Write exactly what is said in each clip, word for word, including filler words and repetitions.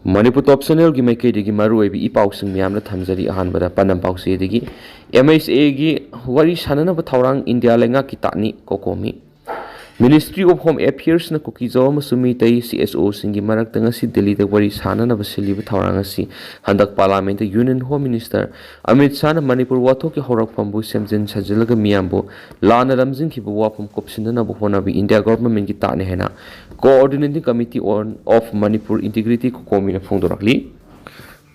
ꯃꯅꯤꯄꯨꯔ ꯇꯣꯞ ꯆꯦꯅꯦꯜꯒꯤ ꯃꯥꯏꯀꯩꯗꯒꯤ ꯃꯔꯨꯑꯣꯏꯕ ꯏ ꯄꯥꯎꯁꯤꯡ ꯃꯌꯥꯝꯅ ꯊꯝꯖꯔꯤ꯫ ꯑꯍꯥꯟꯕꯗ ꯄꯥꯟꯗꯝ ꯄꯥꯎꯆꯦꯗꯒꯤ, ꯑꯦꯝ ꯑꯩꯆ ꯑꯦꯒꯤ ꯋꯥꯔꯤ ꯁꯥꯟꯅꯅꯕ ꯊꯧꯔꯥꯡ ꯏꯟꯗꯤꯌꯥ ꯂꯩꯉꯥꯛꯀꯤ ꯇꯥꯠꯅꯤ, ꯀꯣꯀꯣꯃꯤ꯫ Ministry of Home Affairsꯅ ꯀꯨꯀꯤꯖꯥꯎ ꯑꯃꯁꯨꯡ ꯃꯤꯇꯩ ꯁꯤ ꯑꯦꯁ ꯑꯣꯁꯤꯡꯒꯤ ꯃꯔꯛꯇ ꯉꯁꯤ ꯗꯤꯜꯂꯤꯗ ꯋꯥꯔꯤ ꯁꯥꯟꯅꯅꯕ ꯁꯤꯜꯂꯤꯕ ꯊꯧꯔꯥꯡ ꯑꯁꯤ ꯍꯟꯗꯛ ꯄꯥꯔꯂꯥꯃꯦꯟꯠꯇ Union Home Minister Amit ꯁꯥꯍꯅ Manipur ꯋꯥꯊꯣꯛꯀꯤ ꯍꯧꯔꯛꯐꯝꯕꯨ ꯁꯦꯝꯖꯤꯟ ꯁꯥꯖꯤꯜꯂꯒ ꯃꯤꯌꯥꯝꯕꯨ ꯂꯥꯟꯅ ꯂꯝꯖꯤꯡꯈꯤꯕ ꯋꯥꯐꯝ ꯀꯨꯞꯁꯤꯟꯅꯅꯕ ꯍꯣꯠꯅꯕ ꯏꯟꯗꯤꯌꯥ ꯒꯣꯚꯔꯟꯃꯦꯟꯠꯀꯤ ꯇꯥꯠꯅꯤ ꯍꯥꯏꯅ Coordinating Committee on, of Manipur Integrity, ꯀꯣꯀꯣꯃꯤꯅ ꯐꯣꯡꯗꯣꯔꯛꯂꯤ꯫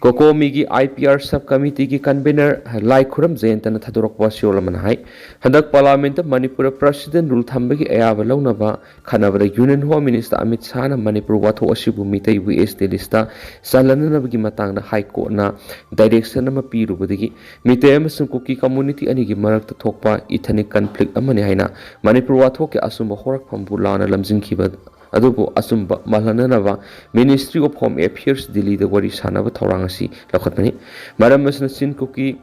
ꯀꯣꯀꯣꯃꯤꯒꯤ ꯑꯥꯏ ꯄꯤ ꯑꯥꯔ ꯁꯕ ꯀꯃꯤꯇꯤꯒꯤ ꯀꯟꯚꯦꯅꯔ ꯂꯥꯏꯈꯨꯔꯝ ꯖꯌꯟꯇꯅ ꯊꯥꯗꯣꯔꯛꯄ ꯋꯥꯁꯤꯔꯣꯜ ꯑꯃꯅ ꯍꯥꯏ, ꯍꯟꯗꯛ ꯄꯥꯔꯂꯥꯃꯦꯟꯠꯇ ꯃꯅꯤꯄꯨꯔꯗ ꯄ꯭ꯔꯦꯁꯤꯗꯦꯟꯠ ꯔꯨꯜ ꯊꯝꯕꯒꯤ ꯑꯌꯥꯕ ꯂꯧꯅꯕ ꯈꯟꯅꯕꯗ Union Home Minister Amit ꯁꯥꯍꯅ Manipur ꯋꯥꯊꯣꯛ ꯑꯁꯤꯕꯨ ꯃꯤꯇꯩ ꯋꯦꯁ ꯂꯤꯁꯇ ꯆꯜꯍꯟꯅꯅꯕꯒꯤ ꯃꯇꯥꯡꯗ ꯍꯥꯏ ꯀꯣꯔꯠꯅ ꯗꯥꯏꯔꯦꯛꯁꯟ ꯑꯃ ꯄꯤꯔꯨꯕꯗꯒꯤ ꯃꯤꯇꯩ ꯑꯃꯁꯨꯡ ꯀꯨꯀꯤ ꯀꯝꯃ꯭ꯌꯨꯅꯤꯇꯤ ꯑꯅꯤꯒꯤ ꯃꯔꯛꯇ ꯊꯣꯛꯄ ꯏꯊꯅꯤꯛ ꯀꯟꯐ꯭ꯂꯤꯛ ꯑꯃꯅꯤ ꯍꯥꯏꯅ ꯃꯅꯤꯄꯨꯔ ꯋꯥꯊꯣꯛꯀꯤ ꯑꯆꯨꯝꯕ ꯍꯧꯔꯛꯐꯝꯕꯨ ꯂꯥꯟꯅ ꯂꯝꯖꯤꯡꯈꯤꯕ ꯑꯗꯨꯕꯨ ꯑꯆꯨꯝꯕ ꯃꯥꯜꯍꯟꯅꯅꯕ Ministry of Home Affairs ꯗꯤꯜꯂꯤꯗ ꯋꯥꯔꯤ ꯁꯥꯟꯅꯕ ꯊꯧꯔꯥꯡ ꯑꯁꯤ ꯂꯧꯈꯠꯄꯅꯤ꯫ ꯃꯔꯝ ꯑꯁꯤꯅ ꯆꯤꯟ ꯀꯨꯀꯤ,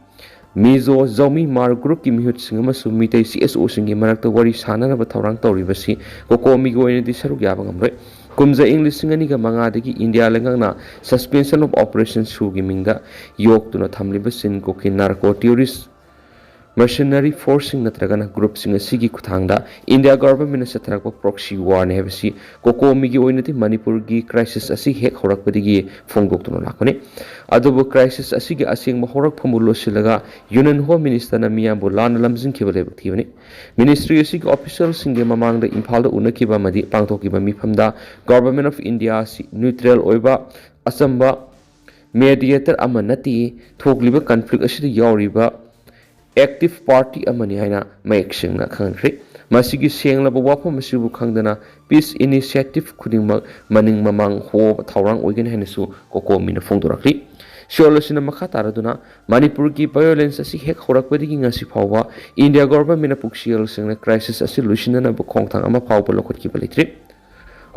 ꯃꯤꯖꯣ, ꯖꯧꯃꯤ, ꯃꯥꯔ ꯒ꯭ꯔꯨꯞꯀꯤ ꯃꯤꯍꯨꯠꯁꯤꯡ ꯑꯃꯁꯨꯡ ꯃꯤꯇꯩ ꯁꯤ ꯑꯦꯁ ꯑꯣꯁꯤꯡꯒꯤ ꯃꯔꯛꯇ ꯋꯥꯔꯤ ꯁꯥꯟꯅꯅꯕ ꯊꯧꯔꯥꯡ ꯇꯧꯔꯤꯕꯁꯤ ꯀꯣꯀꯣꯃꯤꯒꯤ ꯑꯣꯏꯅꯗꯤ ꯁꯔꯨꯛ ꯌꯥꯕ ꯉꯝꯂꯣꯏ꯫ ꯀꯨꯝꯖꯥ ꯏꯪ ꯂꯤꯁꯤꯡ ꯑꯅꯤꯒ ꯃꯉꯥꯗꯒꯤ ꯏꯟꯗꯤꯌꯥ ꯂꯩꯉꯥꯛꯅ Suspension of Operation ꯁꯨꯒꯤ ꯃꯤꯡꯗ ꯌꯣꯛꯇꯨꯅ ꯊꯝꯂꯤꯕ ꯆꯤꯟ ꯀꯨꯀꯤ ꯅꯥꯔꯀꯣ ꯇꯦꯔꯣꯔꯤꯁ ꯃꯔꯁꯤꯅꯔꯤ ꯐꯣꯔꯁꯁꯤꯡ ꯅꯠꯇ꯭ꯔꯒꯅ ꯒ꯭ꯔꯨꯞꯁꯤꯡ ꯑꯁꯤꯒꯤ ꯈꯨꯠꯊꯥꯡꯗ ꯏꯟꯗꯤꯌꯥ ꯒꯣꯚꯔꯟꯃꯦꯟꯠꯅ ꯆꯠꯊꯔꯛꯄ ꯄ꯭ꯔꯣꯛꯁꯤ ꯋꯥꯔꯅꯤ ꯍꯥꯏꯕꯁꯤ ꯀꯣꯀꯣꯃꯤꯒꯤ ꯑꯣꯏꯅꯗꯤ ꯃꯅꯤꯄꯨꯔꯒꯤ ꯀ꯭ꯔꯥꯏꯁꯤꯁ ꯑꯁꯤ ꯍꯦꯛ ꯍꯧꯔꯛꯄꯗꯒꯤ ꯐꯣꯡꯗꯣꯛꯇꯨꯅ ꯂꯥꯛꯄꯅꯤ꯫ ꯑꯗꯨꯕꯨ ꯀ꯭ꯔꯥꯏꯁꯤꯁ ꯑꯁꯤꯒꯤ ꯑꯁꯦꯡꯕ ꯍꯧꯔꯛꯐꯝꯕꯨ ꯂꯣꯠꯁꯤꯜꯂꯒ Union Home Ministerꯅ ꯃꯤꯌꯥꯝꯕꯨ ꯂꯥꯟꯅ ꯂꯝꯖꯤꯡꯈꯤꯕ ꯂꯥꯏꯕꯛ ꯊꯤꯕꯅꯤ꯫ Ministry ꯑꯁꯤꯒꯤ ꯑꯣꯐꯤꯁꯤꯌꯦꯜꯁꯤꯡꯒꯤ ꯃꯃꯥꯡꯗ ꯏꯝꯐꯥꯜꯗ ꯎꯅꯈꯤꯕ ꯑꯃꯗꯤ ꯄꯥꯡꯊꯣꯛꯈꯤꯕ ꯃꯤꯐꯝꯗ Government of India ꯑꯁꯤ neutral ꯑꯣꯏꯕ ꯑꯆꯝꯕ mediator ꯑꯃ ꯅꯠꯇꯦ, ꯊꯣꯛꯂꯤꯕ ꯀꯟꯐ꯭ꯂꯤꯛ ꯑꯁꯤꯗ ꯌꯥꯎꯔꯤꯕ active party ꯑꯃꯅꯤ ꯍꯥꯏꯅ ꯃꯌꯦꯛ ꯁꯦꯡꯅ ꯈꯪꯍꯟꯈ꯭ꯔꯦ꯫ ꯃꯁꯤꯒꯤ ꯁꯦꯡꯂꯕ ꯋꯥꯐꯝ ꯑꯁꯤꯕꯨ ꯈꯪꯗꯅ peace initiative ꯈꯨꯗꯤꯡꯃꯛ ꯃꯅꯤꯡ ꯃꯃꯥꯡ ꯍꯣꯕ ꯊꯧꯔꯥꯡ ꯑꯣꯏꯒꯅꯤ ꯍꯥꯏꯅꯁꯨ ꯀꯣꯀꯣꯃꯤꯅ ꯐꯣꯡꯗꯣꯔꯛꯂꯤ꯫ ꯁꯤꯑꯣꯜ ꯑꯁꯤꯅ ꯃꯈꯥ ꯇꯥꯔꯗꯨꯅ ꯃꯅꯤꯄꯨꯔꯒꯤ violence ꯑꯁꯤ ꯍꯦꯛ ꯍꯧꯔꯛꯄꯗꯒꯤ ꯉꯁꯤ ꯐꯥꯎꯕ ꯏꯟꯗꯤꯌꯥ ꯒꯣꯚꯔꯟꯃꯦꯟꯠꯅ ꯄꯨꯛꯆꯦꯜ ꯁꯦꯡꯅ crisis ꯑꯁꯤ ꯂꯣꯏꯁꯤꯟꯅꯅꯕ ꯈꯣꯡꯊꯥꯡ ꯑꯃ ꯐꯥꯎꯕ ꯂꯧꯈꯠꯈꯤꯕ ꯂꯩꯇ꯭ꯔꯤ꯫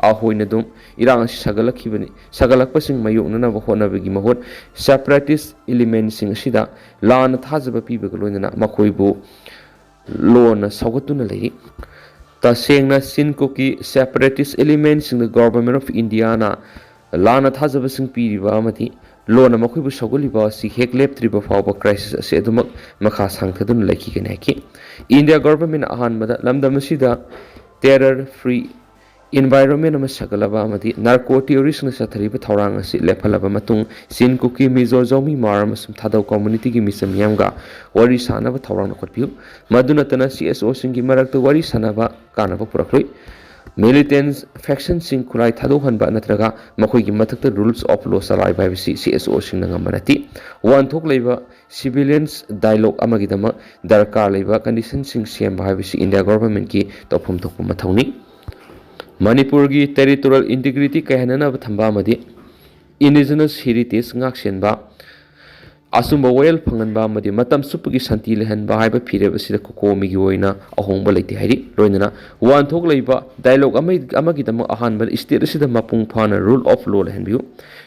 ꯑꯩꯈꯣꯏꯅ ꯑꯗꯨꯝ ꯏꯔꯥꯡ ꯑꯁꯤ ꯁꯥꯒꯠꯂꯛꯈꯤꯕꯅꯤ, ꯁꯥꯒꯠꯂꯛꯄꯁꯤꯡ ꯃꯥꯌꯣꯛꯅꯅꯕ ꯍꯣꯠꯅꯕꯒꯤ ꯃꯍꯨꯠ separatist elementꯁꯤꯡ ꯑꯁꯤꯗ ꯂꯥꯟꯅ ꯊꯥꯖꯕ ꯄꯤꯕꯒ ꯂꯣꯏꯅꯅ ꯃꯈꯣꯏꯕꯨ ꯂꯣꯟꯅ ꯁꯧꯒꯠꯇꯨꯅ ꯂꯩꯔꯤ꯫ ꯇꯁꯦꯡꯅ ꯆꯤꯟ ꯀꯨꯀꯤ separatist elementꯁꯤꯡꯗ Government of Indiaꯅ ꯂꯥꯟꯅ ꯊꯥꯖꯕꯁꯤꯡ ꯄꯤꯔꯤꯕ ꯑꯃꯗꯤ ꯂꯣꯟꯅ ꯃꯈꯣꯏꯕꯨ ꯁꯧꯒꯠꯂꯤꯕ ꯑꯁꯤ ꯍꯦꯛ ꯂꯦꯞꯇ꯭ꯔꯤꯕ ꯐꯥꯎꯕ crisis ꯑꯁꯤ ꯑꯗꯨꯃꯛ ꯃꯈꯥ ꯁꯥꯡꯊꯗꯨꯅ ꯂꯩꯈꯤꯒꯅꯤ ꯍꯥꯏꯈꯤ꯫ India government ꯅ ꯑꯍꯥꯟꯕꯗ ꯂꯝꯗꯝ ꯑꯁꯤꯗ terror free environment ꯑꯃ ꯁꯥꯒꯠꯂꯕ ꯑꯃꯗꯤ narco terrorist ꯁꯤꯡꯅ ꯆꯠꯊꯔꯤꯕ ꯊꯧꯔꯥꯡ ꯑꯁꯤ ꯂꯦꯞꯍꯜꯂꯕ ꯃꯇꯨꯡ, ꯆꯤꯟ ꯀꯨꯀꯤ, ꯃꯤꯖꯣ, ꯖꯧꯃꯤ, ꯃꯥꯔ ꯑꯃꯁꯨꯡ ꯊꯥꯗꯧ community ꯒꯤ ꯃꯤꯆꯝ ꯃꯤꯌꯥꯝꯒ ꯋꯥꯔꯤ ꯁꯥꯅꯕ ꯊꯧꯔꯥꯡ ꯂꯧꯈꯠꯄꯤꯌꯨ꯫ ꯃꯗꯨ ꯅꯠꯇꯅ, C S O ꯁꯤꯡꯒꯤ ꯃꯔꯛꯇ ꯋꯥꯔꯤ ꯁꯥꯅꯕ ꯀꯥꯟꯅꯕ ꯄꯨꯔꯛꯂꯣꯏ꯫ Militant faction ꯁꯤꯡ ꯈꯨꯠꯂꯥꯏ ꯊꯥꯗꯣꯛꯍꯟꯕ ꯅꯠꯇ꯭ꯔꯒ ꯃꯈꯣꯏꯒꯤ ꯃꯊꯛꯇ rules of law ꯆꯂꯥꯏꯕ ꯍꯥꯏꯕꯁꯤ C S O ꯁꯤꯡꯅ ꯉꯝꯕ ꯅꯠꯇꯦ꯫ ꯋꯥꯍꯟꯊꯣꯛ ꯂꯩꯕ civilians dialogue ꯑꯃꯒꯤꯗꯃꯛ ꯗꯔꯀꯥꯔ ꯂꯩꯕ condition ꯁꯤꯡ ꯁꯦꯝꯕ ꯍꯥꯏꯕꯁꯤ India government ꯀꯤ ꯇꯧꯐꯝ ꯊꯣꯛꯄ ꯃꯊꯧꯅꯤ꯫ ꯃꯅꯤꯄꯨꯔꯒꯤ territorial integrity ꯀꯥꯏꯍꯟꯅꯅꯕ ꯊꯝꯕ ꯑꯃꯗꯤ indigenous heritage ꯉꯥꯛꯁꯦꯟꯕ, ꯑꯆꯨꯝꯕ ꯋꯥꯌꯦꯜ ꯐꯪꯍꯟꯕ ꯑꯃꯗꯤ ꯃꯇꯝ ꯆꯨꯞꯄꯒꯤ ꯁꯥꯟꯇꯤ ꯂꯩꯍꯟꯕ ꯍꯥꯏꯕ ꯐꯤꯔꯦꯞ ꯑꯁꯤꯗ ꯀꯣꯀꯣꯃꯤꯒꯤ ꯑꯣꯏꯅ ꯑꯍꯣꯡꯕ ꯂꯩꯇꯦ ꯍꯥꯏꯔꯤ꯫ ꯂꯣꯏꯅꯅ ꯋꯥꯍꯟꯊꯣꯛ ꯂꯩꯕ dialogue ꯑꯃ-, ꯑꯃꯒꯤꯗꯃꯛ ꯑꯍꯥꯟꯕꯗ state ꯑꯁꯤꯗ ꯃꯄꯨꯡ ꯐꯥꯅ rule of law ꯂꯩꯍꯟꯕꯤꯌꯨ꯫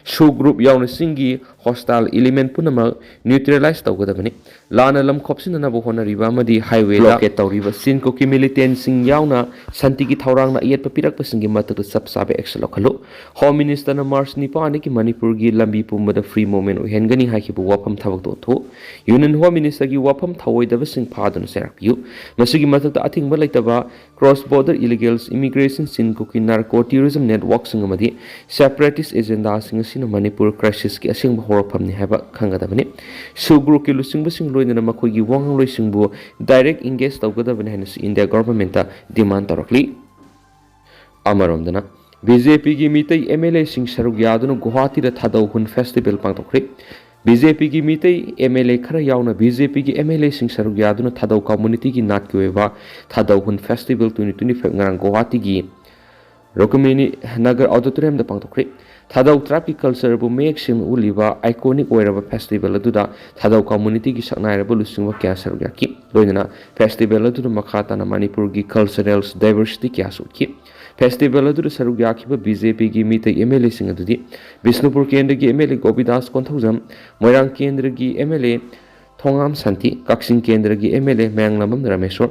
SoO group ꯌꯥꯎꯅ ꯆꯤꯡꯒꯤ hostile element ꯄꯨꯝꯅꯃꯛ neutralize ꯇꯧꯒꯗꯕꯅꯤ꯫ ꯂꯥꯟꯅ ꯂꯝ ꯈꯣꯞꯆꯤꯟꯅꯅꯕ ꯍꯣꯠꯅꯔꯤꯕ ꯑꯃꯗꯤ highway ꯗ blockade ꯇꯧꯔꯤꯕ ꯆꯤꯟ ꯀꯨꯀꯤ militant ꯁꯤꯡ ꯌꯥꯎꯅ ꯁꯥꯟꯇꯤꯒꯤ ꯊꯧꯔꯥꯡꯅ ꯑꯌꯦꯠꯄ ꯄꯤꯔꯛꯄꯁꯤꯡꯒꯤ ꯃꯊꯛꯇ ꯆꯞ ꯆꯥꯕ action ꯂꯧꯈꯠꯂꯨ꯫ Home Minister ꯅ March ꯅꯤꯄꯥꯟꯗꯒꯤ ꯃꯅꯤꯄꯨꯔꯒꯤ ꯂꯝꯕꯤ ꯄꯨꯝꯕꯗ free movement ꯑꯣꯏꯍꯟꯒꯅꯤ ꯍꯥꯏꯈꯤꯕ ꯋꯥꯐꯝ ꯊꯕꯛꯇ ꯑꯣꯟꯊꯣꯛꯎ꯫ Union Home Minister ꯒꯤ ꯋꯥꯐꯝ ꯊꯧꯑꯣꯏꯗꯕꯁꯤꯡ ꯐꯥꯗꯨꯅ ꯆꯩꯔꯥꯛ ꯄꯤꯌꯨ꯫ ꯃꯁꯤꯒꯤ ꯃꯊꯛꯇ ꯑꯊꯤꯡꯕ ꯂꯩꯇꯕ cross border illegals, immigration, ꯆꯤꯟ ꯀꯨꯀꯤ narco terrorism network ꯁꯤꯡ ꯑꯃꯗꯤ separatist agenda ꯁꯤꯡ ꯑꯁꯤꯅ ꯃꯅꯤꯄꯨꯔ crisis ꯀꯤ ꯑꯁꯦꯡꯕ ꯍꯧꯔꯛꯐꯝꯅꯤ ꯍꯥꯏꯕ ꯈꯪꯒꯗꯕꯅꯤ꯫ SoO group ꯀꯤ ꯂꯨꯆꯤꯡꯕꯁꯤꯡ ꯂꯣꯏꯅꯅ ꯃꯈꯣꯏꯒꯤ ꯋꯥꯉꯥꯡꯂꯣꯏꯁꯤꯡꯕꯨ direct engage ꯇꯧꯒꯗꯕꯅꯤ ꯍꯥꯏꯅꯁꯨ India government ꯇ demand ꯇꯧꯔꯛꯂꯤ꯫ ꯑꯃꯔꯣꯝꯗꯅ, B J P ꯒꯤ ꯃꯤꯇꯩ M L A ꯁꯤꯡ ꯁꯔꯨꯛ ꯌꯥꯗꯨꯅ ꯒꯨꯋꯥꯍꯥꯇꯤꯗ ꯊꯥꯗꯧ ꯍꯨꯟ festival ꯄꯥꯡꯊꯣꯛꯈ꯭ꯔꯦ꯫ B J P ꯒꯤ ꯃꯤꯇꯩ M L A ꯈꯔ ꯌꯥꯎꯅ B J P ꯒꯤ M L A ꯁꯤꯡ ꯁꯔꯨꯛ ꯌꯥꯗꯨꯅ ꯊꯥꯗꯧ community ꯒꯤ ꯅꯥꯠꯀꯤ ꯑꯣꯏꯕ ꯊꯥꯗꯧ ꯍꯨꯟ festival twenty twenty-five ꯉꯔꯥꯡ ꯒꯨꯋꯥꯍꯥꯇꯤꯒꯤ ꯔꯨꯀꯃꯤꯅꯤ ꯅꯒꯔ auditorium ꯗ ꯄꯥꯡꯊꯣꯛꯈ꯭ꯔꯦ꯫ ꯊꯥꯗꯧ tribe ꯀꯤ culture ꯕꯨ ꯃꯌꯦꯛ ꯁꯦꯡꯅ ꯎꯠꯂꯤꯕ iconic ꯑꯣꯏꯔꯕ festival ꯑꯗꯨꯗ ꯊꯥꯗꯧ community ꯒꯤ ꯁꯛꯅꯥꯏꯔꯕ ꯂꯨꯆꯤꯡꯕ ꯀꯌꯥ ꯁꯔꯨꯛ ꯌꯥꯈꯤ꯫ ꯂꯣꯏꯅꯅ festival ꯑꯗꯨꯗ ꯃꯈꯥ ꯇꯥꯅ ꯃꯅꯤꯄꯨꯔꯒꯤ cultural diversity ꯀꯌꯥꯁꯨ ꯎꯠꯈꯤ꯫ Festival ꯑꯗꯨꯗ ꯁꯔꯨꯛ ꯌꯥꯈꯤꯕ B J P ꯒꯤ ꯃꯤꯇꯩ M L A ꯁꯤꯡ ꯑꯗꯨꯗꯤ ꯕꯤꯁꯅꯨꯄꯨꯔ ꯀꯦꯟꯗ꯭ꯔꯒꯤ M L A ꯒꯣꯄꯤꯗꯥꯁ ꯀꯣꯟꯊꯧꯖꯝ, ꯃꯣꯏꯔꯥꯡ ꯀꯦꯟꯗ꯭ꯔꯒꯤ M L A ꯊꯣꯉꯥꯝ ꯁꯥꯟꯇꯤ, ꯀꯛꯆꯤꯡ ꯀꯦꯟꯗ꯭ꯔꯒꯤ M L A ꯃꯌꯥꯡꯂꯥꯝꯕꯝ ꯔꯥꯃꯦꯁꯣꯔ,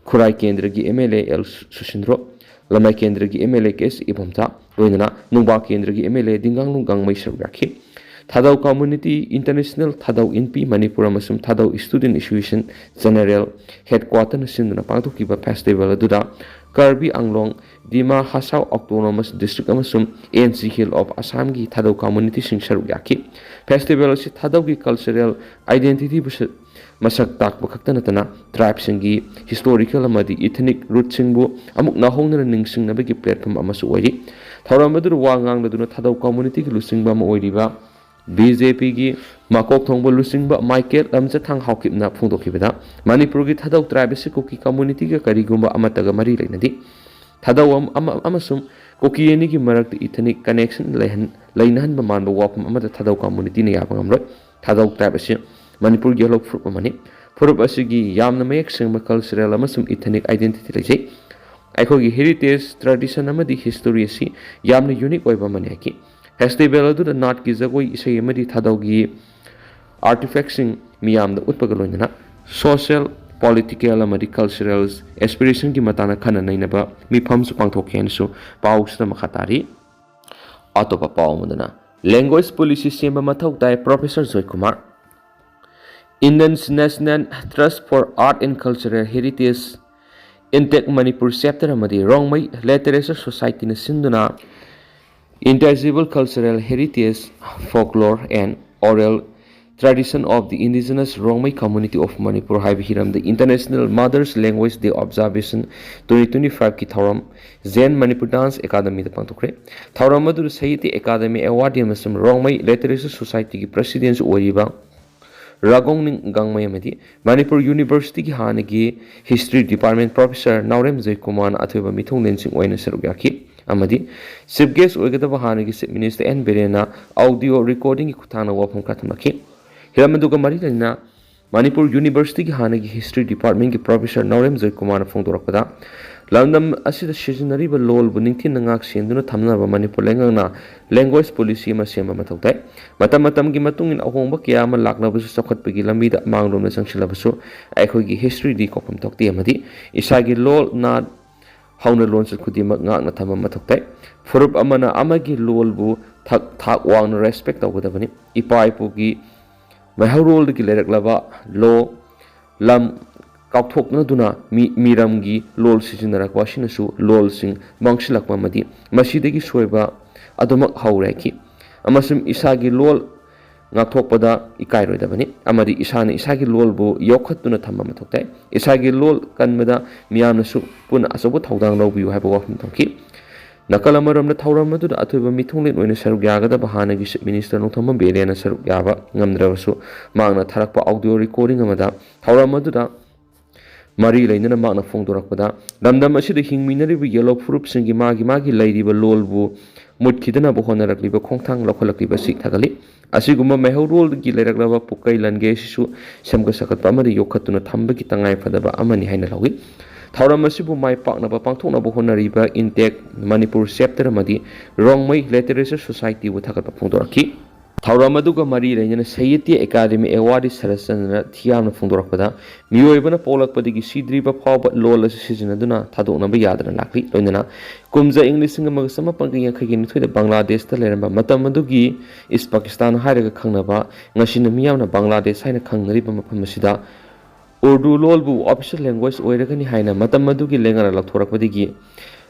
ꯈꯨꯔꯥꯏ ꯀꯦꯟꯗ꯭ꯔꯒꯤ M L A ꯑꯦꯜ ꯁꯨꯁꯤꯟꯗ꯭ꯔꯣ, ꯂꯃꯥꯏ ꯀꯦꯟꯗ꯭ꯔꯒꯤ M L A ꯀꯦ ꯑꯦꯁ ꯏꯕꯣꯝꯆꯥ, ꯂꯣꯏꯅꯅ ꯅꯨꯡꯕꯥ ꯀꯦꯟꯗ꯭ꯔꯒꯤ M L A ꯗꯤꯡꯒꯥꯡꯂꯨꯡ ꯒꯥꯡꯃꯩ ꯁꯔꯨꯛ ꯌꯥꯈꯤ꯫ ꯊꯥꯗꯧ Community, International ꯊꯥꯗꯧ ꯏꯟꯄꯤ ꯃꯅꯤꯄꯨꯔ ꯑꯃꯁꯨꯡ ꯊꯥꯗꯧ Student Association General Headquarterꯅ ꯁꯤꯟꯗꯨꯅ ꯄꯥꯡꯊꯣꯛꯈꯤꯕ festival ꯑꯗꯨꯗ ꯀꯥꯔꯕꯤ ꯑꯪꯂꯣꯡ, ꯗꯤꯃꯥ ꯍꯁꯥꯎ Autonomous District ꯑꯃꯁꯨꯡ N C Hill of Assamꯒꯤ ꯊꯥꯗꯧ communityꯁꯤꯡ ꯁꯔꯨꯛ ꯌꯥꯈꯤ꯫ Festival ꯑꯁꯤ ꯊꯥꯗꯧꯒꯤ cultural identityꯕꯨ ꯁ-, ꯃꯁꯛ ꯇꯥꯛꯄ ꯈꯛꯇ ꯅꯠꯇꯅ tribeꯁꯤꯡꯒꯤ historical ꯑꯃꯗꯤ ethnic rootꯁꯤꯡꯕꯨ ꯑꯃꯨꯛ ꯅꯧꯍꯧꯅꯅ ꯅꯤꯡꯁꯤꯡꯅꯕꯒꯤ platform ꯑꯃꯁꯨ ꯑꯣꯏꯔꯤ꯫ ꯊꯧꯔꯝ ꯑꯗꯨꯗ ꯋꯥ ꯉꯥꯡꯂꯗꯨꯅ ꯊꯥꯗꯧ communityꯒꯤ ꯂꯨꯆꯤꯡꯕ ꯑꯃ ꯑꯣꯏꯔꯤꯕ B J Pꯒꯤ ꯃꯀꯣꯛ ꯊꯣꯡꯕ ꯂꯨꯆꯤꯡꯕ ꯃꯥꯏꯀꯦꯜ ꯂꯝꯆꯠꯊꯥꯡ ꯍꯥꯎꯀꯤꯞꯅ ꯐꯣꯡꯗꯣꯛꯈꯤꯕꯗ, ꯃꯅꯤꯄꯨꯔꯒꯤ ꯊꯥꯗꯧ tribe ꯑꯁꯤ ꯀꯨꯀꯤ communityꯒ ꯀꯔꯤꯒꯨꯝꯕ ꯑꯃꯠꯇꯒ ꯃꯔꯤ ꯂꯩꯅꯗꯦ꯫ ꯊꯥꯗꯧ ꯑꯃ, ꯑꯃ, ꯑꯃꯁꯨꯡ ꯀꯨꯀꯤ ꯑꯅꯤꯒꯤ ꯃꯔꯛꯇ ethnic connection ꯂꯩꯍꯟ-, ꯂꯩꯅꯍꯟꯕ ꯃꯥꯟꯕ ꯋꯥꯐꯝ ꯑꯃꯗ ꯊꯥꯗꯧ communityꯅ ꯌꯥꯕ ꯉꯝꯂꯣꯏ꯫ ꯊꯥꯗꯧ tribe ꯑꯁꯤ ꯃꯅꯤꯄꯨꯔꯒꯤ ꯍꯧꯔꯛ ꯐꯨꯔꯨꯞ ꯑꯃꯅꯤ꯫ ꯐꯨꯔꯨꯞ ꯑꯁꯤꯒꯤ ꯌꯥꯝꯅ ꯃꯌꯦꯛ ꯁꯦꯡꯕ cultural ꯑꯃꯁꯨꯡ ethnic identity ꯂꯩꯖꯩ꯫ ꯑꯩꯈꯣꯏꯒꯤ heritage, tradition ꯑꯃꯗꯤ history ꯑꯁꯤ ꯌꯥꯝꯅ unique ꯑꯣꯏꯕ ꯑꯃꯅꯤ ꯍꯥꯏꯈꯤ꯫ Festival ꯑꯗꯨꯗ ꯅꯥꯠꯀꯤ ꯖꯒꯣꯏ, ꯏꯁꯩ ꯑꯃꯗꯤ ꯊꯥꯗꯧꯒꯤ artifactꯁꯤꯡ ꯃꯤꯌꯥꯝꯗ ꯎꯠꯄꯒ ꯂꯣꯏꯅꯅ social, political ꯑꯃꯗꯤ cultural aspirationꯒꯤ ꯃꯇꯥꯡꯗ ꯈꯟꯅ ꯅꯩꯅꯕ ꯃꯤꯐꯝꯁꯨ ꯄꯥꯡꯊꯣꯛꯈꯤ ꯍꯥꯏꯅꯁꯨ ꯄꯥꯎꯁꯤꯗ ꯃꯈꯥ ꯇꯥꯔꯤ꯫ ꯑꯇꯣꯞꯄ ꯄꯥꯎ ꯑꯃꯗꯅ, language policy ꯁꯦꯝꯕ ꯃꯊꯧ ꯇꯥꯏ, Professor Joykumar. Indian National Trust for Art and Cultural Heritage, INTACH Manipur chapter ꯑꯃꯗꯤ ꯔꯣꯡꯃꯩ Literature Societyꯅ ꯁꯤꯟꯗꯨꯅ Intangible Cultural Heritage, Folklore and Oral Tradition of the Indigenous Rongmei Community of Manipur ꯍꯥꯏꯕ ꯍꯤꯔꯝꯗ International Mother's Language Day Observation twenty twenty-fiveꯀꯤ ꯊꯧꯔꯝ Zen Manipur Dance Academyꯗ ꯄꯥꯡꯊꯣꯛꯈ꯭ꯔꯦ꯫ ꯊꯧꯔꯝ ꯑꯗꯨꯗ ꯁꯥꯍꯤꯇ꯭ꯌ academy awardee ꯑꯃꯁꯨꯡ Rongmei Literature Societyꯒꯤ presidentꯁꯨ ꯑꯣꯏꯔꯤꯕ ꯔꯥꯒꯣꯡꯅꯤꯡ ꯒꯥꯡꯃꯩ ꯑꯃꯗꯤ ꯃꯅꯤꯄꯨꯔ Universityꯒꯤ ꯍꯥꯟꯅꯒꯤ History Department Professor ꯅꯥꯎꯔꯦꯝ ꯖꯣꯏꯀꯨꯃꯥꯔꯅ ꯑꯊꯣꯏꯕ ꯃꯤꯊꯨꯡꯂꯦꯟꯁꯤꯡ ꯑꯣꯏꯅ ꯁꯔꯨꯛ ꯌꯥꯈꯤ ꯑꯃꯗꯤ chief guest ꯑꯣꯏꯒꯗꯕ ꯍꯥꯟꯅꯒꯤ Chief Minister N ꯕꯤꯔꯦꯟꯅ audio recordingꯒꯤ ꯈꯨꯠꯊꯥꯡꯗ ꯋꯥꯐꯝ ꯈꯔ ꯊꯝꯂꯛꯈꯤ꯫ ꯍꯤꯔꯝ ꯑꯗꯨꯒ ꯃꯔꯤ ꯂꯩꯅꯅ ꯃꯅꯤꯄꯨꯔ Universityꯒꯤ ꯍꯥꯟꯅꯒꯤ History Departmentꯀꯤ Professor ꯅꯥꯎꯔꯦꯝ ꯖꯣꯏꯀꯨꯃꯥꯔꯅ ꯐꯣꯡꯗꯣꯔꯛꯄꯗ, ꯂꯝꯗꯝ ꯑꯁꯤꯗ ꯁꯤꯖꯤꯟꯅꯔꯤꯕ ꯂꯣꯜꯕꯨ ꯅꯤꯡꯊꯤꯅ ꯉꯥꯛ ꯁꯦꯟꯗꯨꯅ ꯊꯝꯅꯕ ꯃꯅꯤꯄꯨꯔ ꯂꯩꯉꯥꯛꯅ language policy ꯑꯃ ꯁꯦꯝꯕ ꯃꯊꯧ ꯇꯥꯏ꯫ ꯃꯇꯝ ꯃꯇꯝꯒꯤ ꯃꯇꯨꯡ ꯏꯟꯅ ꯑꯍꯣꯡꯕ ꯀꯌꯥ ꯑꯃ ꯂꯥꯛꯂꯕꯁꯨ, ꯆꯥꯎꯈꯠꯄꯒꯤ ꯂꯝꯕꯤꯗ ꯃꯥꯡꯂꯣꯝꯗ ꯆꯪꯁꯤꯜꯂꯕꯁꯨ, ꯑꯩꯈꯣꯏꯒꯤ historyꯗꯤ ꯀꯥꯎꯐꯝ ꯊꯣꯛꯇꯦ ꯑꯃꯗꯤ ꯏꯁꯥꯒꯤ ꯂꯣꯜ, ꯅꯥꯠ, ꯍꯧꯅ ꯂꯣꯟꯆꯠ ꯈꯨꯗꯤꯡꯃꯛ ꯉꯥꯛꯅ ꯊꯝꯕ ꯃꯊꯧ ꯇꯥꯏ꯫ ꯐꯨꯔꯨꯞ ꯑꯃꯅ ꯑꯃꯒꯤ ꯂꯣꯜꯕꯨ ꯊꯛ ꯊꯥꯛ ꯋꯥꯡꯅ ꯔꯦꯁꯄꯦꯛ ꯇꯧꯒꯗꯕꯅꯤ꯫ ꯏꯄꯥ ꯏꯄꯨꯒꯤ ꯃꯩꯍꯧꯔꯣꯜꯗꯒꯤ ꯂꯩꯔꯛꯂꯕ ꯂꯣ ꯂꯝ ꯀꯥꯎꯊꯣꯛꯅꯗꯨꯅ ꯃꯤ ꯃꯤꯔꯝꯒꯤ ꯂꯣꯜ ꯁꯤꯖꯤꯟꯅꯔꯛꯄ ꯑꯁꯤꯅꯁꯨ ꯂꯣꯜꯁꯤꯡ ꯃꯥꯡꯁꯤꯜꯂꯛꯄ ꯑꯃꯗꯤ ꯃꯁꯤꯗꯒꯤ ꯁꯣꯏꯕ ꯑꯗꯨꯃꯛ ꯍꯧꯔꯦ ꯍꯥꯏꯈꯤ꯫ ꯑꯃꯁꯨꯡ ꯏꯁꯥꯒꯤ ꯂꯣꯜ ꯉꯥꯛꯊꯣꯛꯄꯗ ꯏꯀꯥꯏꯔꯣꯏꯗꯕꯅꯤ ꯑꯃꯗꯤ ꯏꯁꯥꯅ ꯏꯁꯥꯒꯤ ꯂꯣꯜꯕꯨ ꯌꯣꯛꯈꯠꯇꯨꯅ ꯊꯝꯕ ꯃꯊꯧ ꯇꯥꯏ꯫ ꯏꯁꯥꯒꯤ ꯂꯣꯜ ꯀꯟꯕꯗ ꯃꯤꯌꯥꯝꯅꯁꯨ ꯄꯨꯟꯅ ꯑꯆꯧꯕ ꯊꯧꯗꯥꯡ ꯂꯧꯕꯤꯌꯨ ꯍꯥꯏꯕ ꯋꯥꯐꯝ ꯊꯝꯈꯤ꯫ ꯅꯥꯀꯜ ꯑꯃꯔꯣꯝꯗ ꯊꯧꯔꯝ ꯑꯗꯨꯗ ꯑꯊꯣꯏꯕ ꯃꯤꯊꯨꯡꯂꯦꯟ ꯑꯣꯏꯅ ꯁꯔꯨꯛ ꯌꯥꯒꯗꯕ ꯍꯥꯟꯅꯒꯤ Chief Minister ꯅꯣꯡꯊꯣꯝꯕꯝ ꯕꯤꯔꯦꯟꯅ ꯁꯔꯨꯛ ꯌꯥꯕ ꯉꯝꯗ꯭ꯔꯕꯁꯨ ꯃꯍꯥꯛꯅ ꯊꯥꯔꯛꯄ audio recording ꯑꯃꯗ ꯊꯧꯔꯝ ꯑꯗꯨꯗ ꯃꯔꯤ ꯂꯩꯅꯅ ꯃꯍꯥꯛꯅ ꯐꯣꯡꯗꯣꯔꯛꯄꯗ, ꯂꯝꯗꯝ ꯑꯁꯤꯗ ꯍꯤꯡꯃꯤꯟꯅꯔꯤꯕ ꯌꯦꯜꯂꯣ ꯐꯨꯔꯨꯞꯁꯤꯡꯒꯤ ꯃꯥꯒꯤ ꯃꯥꯒꯤ ꯂꯩꯔꯤꯕ ꯂꯣꯜꯕꯨ ꯃꯨꯠꯈꯤꯗꯅꯕ ꯍꯣꯠꯅꯔꯛꯂꯤꯕ ꯈꯣꯡꯊꯥꯡ ꯂꯧꯈꯠꯂꯛꯂꯤꯕ ꯑꯁꯤ ꯊꯥꯒꯠꯂꯤ꯫ ꯑꯁꯤꯒꯨꯝꯕ ꯃꯩꯍꯧꯔꯣꯜꯒꯤ ꯂꯩꯔꯛꯂꯕ ꯄꯨꯀꯩ ꯂꯟꯒꯦ ꯑꯁꯤꯁꯨ ꯁꯦꯝꯒꯠ ꯁꯥꯒꯠꯄ ꯑꯃꯗꯤ ꯌꯣꯛꯈꯠꯇꯨꯅ ꯊꯝꯕꯒꯤ ꯇꯉꯥꯏ ꯐꯗꯕ ꯑꯃꯅꯤ ꯍꯥꯏꯅ ꯂꯧꯏ꯫ ꯊꯧꯔꯝ ꯑꯁꯤꯕꯨ ꯃꯥꯏ ꯄꯥꯛꯅꯕ ꯄꯥꯡꯊꯣꯛꯅꯕ ꯍꯣꯠꯅꯔꯤꯕ INTACH ꯃꯅꯤꯄꯨꯔ Chapter ꯑꯃꯗꯤ ꯔꯣꯡꯃꯩ Literature Society ꯕꯨ ꯊꯥꯒꯠꯄ ꯐꯣꯡꯗꯣꯔꯛꯈꯤ꯫ ꯊꯧꯔꯝ ꯑꯗꯨꯒ ꯃꯔꯤ ꯂꯩꯅꯅ ꯁꯥꯍꯤꯇ꯭ꯌ ꯑꯦꯀꯥꯗꯦꯃꯤ ꯑꯦꯋꯥꯔꯗꯤ ꯁꯔꯠ ꯆꯟꯗ꯭ꯔ ꯊꯤꯌꯥꯝꯅ ꯐꯣꯡꯗꯣꯔꯛꯄꯗ, ꯃꯤꯑꯣꯏꯕꯅ ꯄꯣꯛꯂꯛꯄꯗꯒꯤ ꯁꯤꯗ꯭ꯔꯤꯕ ꯐꯥꯎꯕ ꯂꯣꯜ ꯑꯁꯤ ꯁꯤꯖꯤꯟꯅꯗꯨꯅ ꯊꯥꯗꯣꯛꯅꯕ ꯌꯥꯗꯅ ꯂꯥꯛꯂꯤ꯫ ꯂꯣꯏꯅꯅ ꯀꯨꯝꯖꯥ ꯏꯪ ꯂꯤꯁꯤꯡ ꯑꯃꯒ ꯆꯃꯥꯄꯟꯒ ꯌꯥꯡꯈꯩꯒ ꯅꯤꯊꯣꯏꯗ ꯕꯪꯒ꯭ꯂꯥꯗꯦꯁꯇ ꯂꯩꯔꯝꯕ ꯃꯇꯝ ꯑꯗꯨꯒꯤ ꯏꯁ ꯄꯥꯀꯤꯁꯇꯥꯟ ꯍꯥꯏꯔꯒ ꯈꯪꯅꯕ, ꯉꯁꯤꯅ ꯃꯤꯌꯥꯝꯅ ꯕꯪꯒ꯭ꯂꯥꯗꯦꯁ ꯍꯥꯏꯅ ꯈꯪꯅꯔꯤꯕ ꯃꯐꯝ ꯑꯁꯤꯗ ꯎꯔꯗꯨ ꯂꯣꯜꯕꯨ official language ꯑꯣꯏꯔꯒꯅꯤ ꯍꯥꯏꯅ ꯃꯇꯝ ꯑꯗꯨꯒꯤ ꯂꯩꯉꯥꯛꯅ ꯂꯥꯎꯊꯣꯔꯛꯄꯗꯒꯤ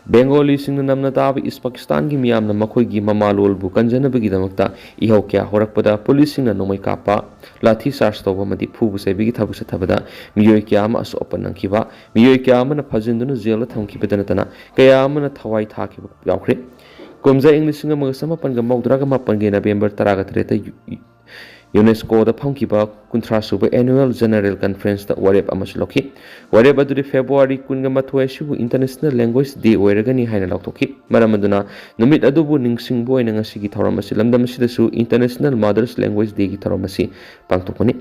ꯕꯦꯡꯒꯣꯂꯤꯁꯤꯡꯅ ꯅꯝꯅ ꯇꯥꯕ ꯏꯁ ꯄꯥꯀꯤꯁꯇꯥꯟꯒꯤ ꯃꯤꯌꯥꯝꯅ ꯃꯈꯣꯏꯒꯤ ꯃꯃꯥ ꯂꯣꯜꯕꯨ ꯀꯟꯖꯅꯕꯒꯤꯗꯃꯛꯇ ꯏꯍꯧ ꯀꯌꯥ ꯍꯧꯔꯛꯄꯗ ꯄꯨꯂꯤꯁꯁꯤꯡꯅ ꯅꯣꯡꯃꯩ ꯀꯥꯞꯄ, ꯂꯥꯊꯤ ꯆꯥꯔꯖ ꯇꯧꯕ ꯑꯃꯗꯤ ꯐꯨꯕ ꯆꯩꯕꯒꯤ ꯊꯕꯛ ꯆꯠꯊꯕꯗ ꯃꯤꯑꯣꯏ ꯀꯌꯥ ꯑꯃ ꯑꯁꯣꯛ ꯑꯄꯟ ꯅꯪꯈꯤꯕ, ꯃꯤꯑꯣꯏ ꯀꯌꯥ ꯑꯃꯅ ꯐꯥꯖꯤꯟꯗꯨꯅ ꯖꯦꯜꯗ ꯊꯝꯈꯤꯕꯗ ꯅꯠꯇꯅ ꯀꯌꯥ ꯑꯃꯅ ꯊꯋꯥꯏ ꯊꯥꯈꯤꯕ ꯌꯥꯎꯈ꯭ꯔꯦ꯫ ꯀꯨꯝꯖꯥ ꯏꯪ ꯂꯤꯁꯤꯡ ꯑꯃꯒ ꯆꯃꯥꯄꯟꯒ ꯃꯧꯗ꯭ꯔꯥꯒ ꯃꯥꯄꯟꯒꯤ ꯅꯕꯦꯝꯕꯔ ꯇꯔꯥꯒ ꯇꯔꯦꯠꯇ ꯌꯨ-, ꯌꯨꯅꯦꯁꯀꯣꯗ ꯐꯝꯈꯤꯕ ꯀꯨꯟꯊ꯭ꯔꯥ ꯁꯨꯕ Annual General Conferenceꯇ ꯋꯥꯔꯦꯞ ꯑꯃꯁꯨ ꯂꯧꯈꯤ꯫ ꯋꯥꯔꯦꯞ ꯑꯗꯨꯗꯤ ꯐꯦꯕ꯭ꯔꯨꯋꯥꯔꯤ ꯀꯨꯟꯒ ꯃꯥꯊꯣꯏ ꯑꯁꯤꯕꯨ International Language Day ꯑꯣꯏꯔꯒꯅꯤ ꯍꯥꯏꯅ ꯂꯥꯎꯊꯣꯛꯈꯤ꯫ ꯃꯔꯝ ꯑꯗꯨꯅ ꯅꯨꯃꯤꯠ ꯑꯗꯨꯕꯨ ꯅꯤꯡꯁꯤꯡꯕ ꯑꯣꯏꯅ ꯉꯁꯤꯒꯤ ꯊꯧꯔꯝ ꯑꯁꯤ ꯂꯝꯗꯝ ꯑꯁꯤꯗꯁꯨ International Mothers Language Dayꯒꯤ ꯊꯧꯔꯝ ꯑꯁꯤ ꯄꯥꯡꯊꯣꯛꯄꯅꯤ꯫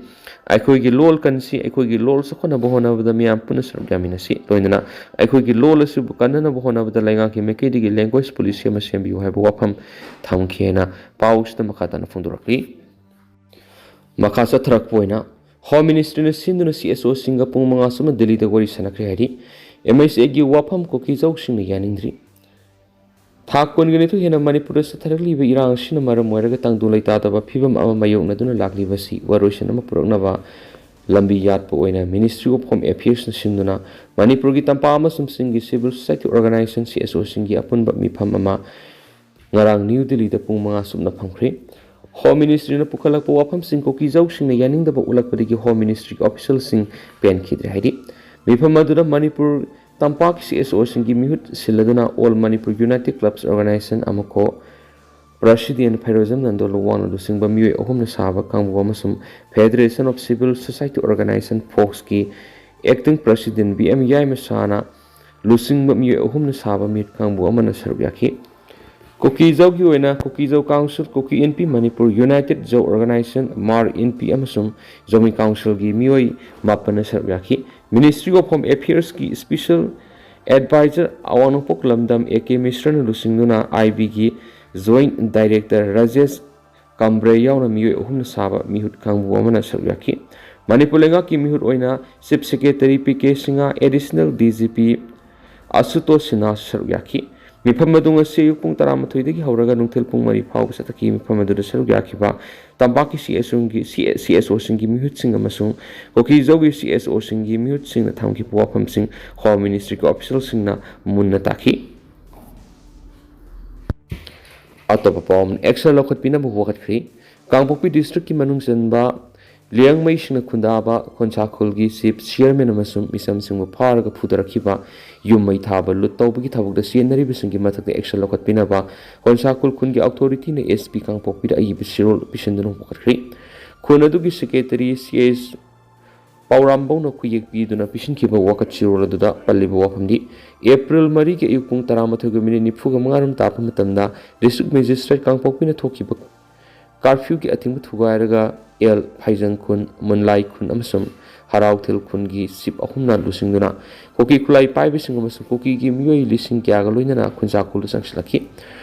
ꯑꯩꯈꯣꯏꯒꯤ ꯂꯣꯜ ꯀꯟꯁꯤ, ꯑꯩꯈꯣꯏꯒꯤ ꯂꯣꯜ ꯆꯥꯎꯈꯠꯅꯕ ꯍꯣꯠꯅꯕꯗ ꯃꯤꯌꯥꯝ ꯄꯨꯟꯅ ꯁꯔꯨꯛ ꯌꯥꯃꯤꯟꯅꯁꯤ꯫ ꯂꯣꯏꯅꯅ ꯑꯩꯈꯣꯏꯒꯤ ꯂꯣꯜ ꯑꯁꯤꯕꯨ ꯀꯟꯅꯅꯕ ꯍꯣꯠꯅꯕꯗ ꯂꯩꯉꯥꯛꯀꯤ ꯃꯥꯏꯀꯩꯗꯒꯤ language policy ꯑꯃ ꯁꯦꯝꯕꯤꯌꯨ ꯍꯥꯏꯕ ꯋꯥꯐꯝ ꯊꯝꯈꯤ ꯍꯥꯏꯅ ꯄꯥꯎ ꯑꯁꯤꯗ ꯃꯈꯥ ꯇꯥꯅ ꯐꯣꯡꯗꯣꯔꯛꯂꯤ꯫ ꯃꯈꯥ ꯆꯠꯊꯔꯛꯄ ꯑꯣꯏꯅ Home Ministryꯅ ꯁꯤꯟꯗꯨꯅ CSOꯁꯤꯡꯒ ꯄꯨꯡ ꯃꯉꯥ ꯆꯨꯞꯅ ꯗꯤꯜꯂꯤꯗ ꯋꯥꯔꯤ ꯁꯥꯟꯅꯈ꯭ꯔꯦ ꯍꯥꯏꯔꯤ꯫ MHAꯒꯤ ꯋꯥꯐꯝ ꯀꯨꯀꯤꯖꯧꯁꯤꯡꯅ ꯌꯥꯅꯤꯡꯗ꯭ꯔꯤ꯫ ꯊꯥ ꯀꯨꯟꯒ ꯅꯤꯊꯣꯏ ꯍꯦꯟꯅ ꯃꯅꯤꯄꯨꯔꯗ ꯆꯠꯊꯔꯛꯂꯤꯕ ꯏꯔꯥꯡ ꯑꯁꯤꯅ ꯃꯔꯝ ꯑꯣꯏꯔꯒ ꯇꯪꯗꯨ ꯂꯩꯇꯥꯗꯕ ꯐꯤꯕꯝ ꯑꯃ ꯃꯥꯌꯣꯛꯅꯗꯨꯅ ꯂꯥꯛꯂꯤꯕ ꯑꯁꯤ ꯋꯥꯔꯣꯏꯁꯤꯟ ꯑꯃ ꯄꯨꯔꯛꯅꯕ ꯂꯝꯕꯤ ꯌꯥꯠꯄ ꯑꯣꯏꯅ Ministry of Home Affairsꯅ ꯁꯤꯟꯗꯨꯅ ꯃꯅꯤꯄꯨꯔꯒꯤ ꯇꯝꯄꯥꯛ ꯑꯃꯁꯨꯡ ꯆꯤꯡꯒꯤ civil society organization, CSOꯁꯤꯡꯒꯤ ꯑꯄꯨꯟꯕ ꯃꯤꯐꯝ ꯑꯃ ꯉꯔꯥꯡ ꯅ꯭ꯌꯨ ꯗꯤꯜꯂꯤꯗ ꯄꯨꯡ ꯃꯉꯥ ꯆꯨꯞꯅ ꯐꯝꯈ꯭ꯔꯦ꯫ Home Ministryꯅ ꯄꯨꯈꯠꯂꯛꯄ ꯋꯥꯐꯝꯁꯤꯡ ꯀꯨꯀꯤꯖꯧꯁꯤꯡꯅ ꯌꯥꯅꯤꯡꯗꯕ ꯎꯠꯂꯛꯄꯗꯒꯤ Home Ministryꯒꯤ officialꯁꯤꯡ ꯄꯦꯟꯈꯤꯗ꯭ꯔꯦ ꯍꯥꯏꯔꯤ꯫ ꯃꯤꯐꯝ ꯑꯗꯨꯗ ꯃꯅꯤꯄꯨꯔ ꯇꯝꯄꯥꯛꯀꯤ CSOꯁꯤꯡꯒꯤ ꯃꯤꯍꯨꯠ ꯁꯤꯜꯂꯗꯨꯅ All Manipur United Clubs Organization, AMUCO, President ꯐꯩꯔꯣꯖꯝ Nando ꯂꯨꯋꯥꯡꯅ ꯂꯨꯆꯤꯡꯕ ꯃꯤꯑꯣꯏ ꯑꯍꯨꯝꯅ ꯁꯥꯕ ꯀꯥꯡꯕꯨ ꯑꯃꯁꯨꯡ Federation of Civil Society Organization, ꯐꯣꯛꯁꯀꯤ Acting President ꯕꯤ ꯑꯦꯝ ꯌꯥꯏꯃꯁꯥꯅ ꯂꯨꯆꯤꯡꯕ ꯃꯤꯑꯣꯏ ꯑꯍꯨꯝꯅ ꯁꯥꯕ ꯃꯤꯍꯨꯠ ꯀꯥꯡꯕꯨ ꯑꯃꯅ ꯁꯔꯨꯛ ꯌꯥꯈꯤ꯫ ꯀꯨꯀꯤꯖꯧꯒꯤ ꯑꯣꯏꯅ ꯀꯨꯀꯤꯖꯧ ꯀꯥꯎꯟꯁꯤꯜ, ꯀꯨꯀꯤ ꯏꯟꯄꯤ ꯃꯅꯤꯄꯨꯔ, United Zou Organization, ꯃꯥꯔ ꯏꯟꯄꯤ ꯑꯃꯁꯨꯡ ꯖꯧꯃꯤ ꯀꯥꯎꯟꯁꯤꯜꯒꯤ ꯃꯤꯑꯣꯏ ꯃꯥꯄꯟꯅ ꯁꯔꯨꯛ ꯌꯥꯈꯤ꯫ Ministry of Home Affairsꯀꯤ special advisor ꯑꯋꯥꯡ ꯅꯣꯡꯄꯣꯛ ꯂꯝꯗꯝ ꯑꯦ ꯀꯦ ꯃꯤꯁ꯭ꯔꯅ ꯂꯨꯆꯤꯡꯗꯨꯅ ꯑꯥꯏ ꯕꯤꯒꯤ joint director ꯔꯥꯖꯦꯁ ꯀꯝꯕ꯭ꯔꯦ ꯌꯥꯎꯅ ꯃꯤꯑꯣꯏ ꯑꯍꯨꯝꯅ ꯁꯥꯕ ꯃꯤꯍꯨꯠ ꯀꯥꯡꯕꯨ ꯑꯃꯅ ꯁꯔꯨꯛ ꯌꯥꯈꯤ꯫ ꯃꯅꯤꯄꯨꯔ ꯂꯩꯉꯥꯛꯀꯤ ꯃꯤꯍꯨꯠ ꯑꯣꯏꯅ Chief Secretary P K Singh, Additional D G P ꯑꯁꯨꯇꯣꯁ ꯁꯤꯟꯍꯥꯁꯨ ꯁꯔꯨꯛ ꯌꯥꯈꯤ꯫ ꯃꯤꯐꯝ ꯑꯗꯨ ꯉꯁꯤ ꯑꯌꯨꯛ ꯄꯨꯡ ꯇꯔꯥꯃꯥꯊꯣꯏꯗꯒꯤ ꯍꯧꯔꯒ ꯅꯨꯡꯊꯤꯜ ꯄꯨꯡ ꯃꯔꯤ ꯐꯥꯎꯕ ꯆꯠꯊꯈꯤ꯫ ꯃꯤꯐꯝ ꯑꯗꯨꯗ ꯁꯔꯨꯛ ꯌꯥꯈꯤꯕ ꯇꯝꯄꯥꯛꯀꯤ CSOꯒꯤ, CSOꯁꯤꯡꯒꯤ ꯃꯤꯍꯨꯠꯁꯤꯡ ꯑꯃꯁꯨꯡ ꯀꯨꯀꯤꯖꯧꯒꯤ CSOꯁꯤꯡꯒꯤ ꯃꯤꯍꯨꯠꯁꯤꯡꯅ ꯊꯝꯈꯤꯕ ꯋꯥꯐꯝꯁꯤꯡ Home Ministryꯒꯤ officialꯁꯤꯡꯅ ꯃꯨꯟꯅ ꯇꯥꯈꯤ꯫ ꯑꯇꯣꯞꯄ ꯄꯥꯎ ꯑꯃꯅ, action ꯂꯧꯈꯠꯄꯤꯅꯕ ꯋꯥꯀꯠꯈ꯭ꯔꯤ꯫ ꯀꯥꯡꯄꯣꯛꯄꯤ districtꯀꯤ ꯃꯅꯨꯡ ꯆꯟꯕ ꯂꯤꯌꯥꯡꯃꯩꯁꯤꯡꯅ ꯈꯨꯟꯗꯥꯕ ꯈꯣꯟꯁꯥꯈꯣꯜꯒꯤ chief, chairman ꯑꯃꯁꯨꯡ ꯃꯤꯆꯝꯁꯤꯡꯕꯨ ꯐꯥꯔꯒ ꯐꯨꯗꯔꯛꯈꯤꯕ ꯌꯨꯝ ꯃꯩ ꯊꯥꯕ, ꯂꯨꯠ ꯇꯧꯕꯒꯤ ꯊꯕꯛꯇ ꯆꯦꯟꯅꯔꯤꯕꯁꯤꯡꯒꯤ ꯃꯊꯛꯇ action ꯂꯧꯈꯠꯄꯤꯅꯕ ꯈꯣꯟꯁꯥꯈꯣꯜ ꯈꯨꯟꯒꯤ authorityꯅ SP ꯀꯥꯡꯄꯣꯛꯄꯤꯗ ꯑꯏꯕ ꯆꯦꯔꯣꯜ ꯄꯤꯁꯤꯟꯗꯨꯅ ꯋꯥꯀꯠꯈ꯭ꯔꯤ꯫ ꯈꯨꯟ ꯑꯗꯨꯒꯤ secretary ꯁꯤ ꯑꯦꯁ ꯄꯥꯎꯔꯥꯝꯕꯧꯅ ꯈꯨꯌꯦꯛ ꯄꯤꯗꯨꯅ ꯄꯤꯁꯤꯟꯈꯤꯕ ꯋꯥꯀꯠ ꯆꯦꯔꯣꯜ ꯑꯗꯨꯗ ꯄꯜꯂꯤꯕ ꯋꯥꯐꯝꯗꯤ, ꯑꯦꯄ꯭ꯔꯤꯜ ꯃꯔꯤꯒꯤ ꯑꯌꯨꯛ ꯄꯨꯡ ꯇꯔꯥꯃꯥꯊꯣꯏꯒ ꯃꯤꯅꯤꯠ ꯅꯤꯐꯨꯒ ꯃꯉꯥꯔꯣꯝ ꯇꯥꯕ ꯃꯇꯝꯗ district magistrate ꯀꯥꯡꯄꯣꯛꯄꯤꯅ ꯊꯣꯛꯈꯤꯕ curfewꯒꯤ ꯑꯊꯤꯡꯕ ꯊꯨꯒꯥꯏꯔꯒ ꯑꯦꯜ ꯐꯥꯏꯖꯪ ꯈꯨꯟ, ꯃꯨꯟꯂꯥꯏ ꯈꯨꯟ ꯑꯃꯁꯨꯡ ꯍꯔꯥꯎꯊꯤꯜ ꯈꯨꯟꯒꯤ chief ꯑꯍꯨꯝꯅ ꯂꯨꯆꯤꯡꯗꯨꯅ ꯀꯨꯀꯤ ꯈꯨꯠꯂꯥꯏ ꯄꯥꯏꯕꯁꯤꯡ ꯑꯃꯁꯨꯡ ꯀꯨꯀꯤꯒꯤ ꯃꯤꯑꯣꯏ ꯂꯤꯁꯤꯡ ꯀꯌꯥꯒ ꯂꯣꯏꯅꯅ ꯈꯨꯟꯖꯥꯈꯣꯜꯗ ꯆꯪꯁꯤꯜꯂꯛꯈꯤ꯫